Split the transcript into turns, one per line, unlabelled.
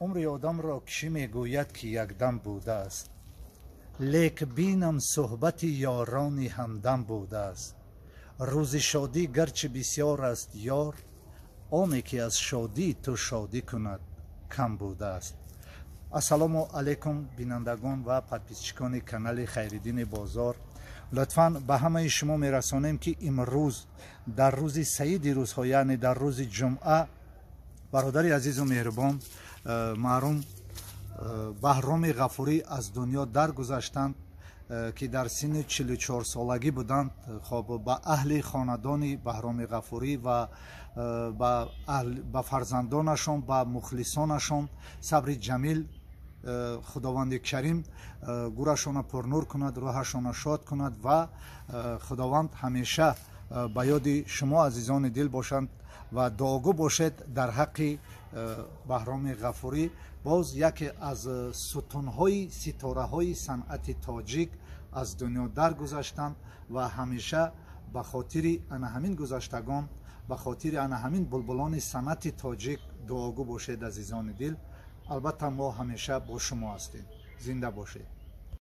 Умри одамро кӣ мегӯяд, ки якдам будааст? Лек бинам суҳбати ёрони ҳамдам будааст. Рӯзи шодӣ гарчи бисёр аст ёр, оне ки аз шодии ту шодӣ кунад, кам будааст. Ассалому алайкум, бинандагон ва подписчикони канали Хайриддини Бозор. Лутфан ба ҳамаи шумо мерасонем, ки имрӯз дар рӯзи саиди рӯзҳо, яъне дар рӯзи ҷумъа, бародари азизу меҳрубон, маъруф Баҳроми Ғафурӣ аз дунё даргузаштанд, ки дар синни 44 солагӣ буданд. Хоб, ба аҳли хонадони Баҳроми Ғафурӣ ва ба фарзандонашон, ба мухлисонашон сабри ҷамил. Худованди карим гӯрашона пурнур кунад, рӯҳашона шод кунад ва Худованд ҳамеша ба ёди шумо, азизони дил, бошанд ва дуогӯ бошед дар ҳаққи Баҳроми Ғафурӣ. Боз яке аз сутунҳои ситораҳои санъати тоҷик аз дунё даргузаштанд ва ҳамеша ба хотири ана ҳамин гузаштагон, ба хотири ана ҳамин булбулони санъати тоҷик дуогӯ бошед, азизони дил. Албатта, мо ҳамеша бо шумо ҳастем. Зинда бошед.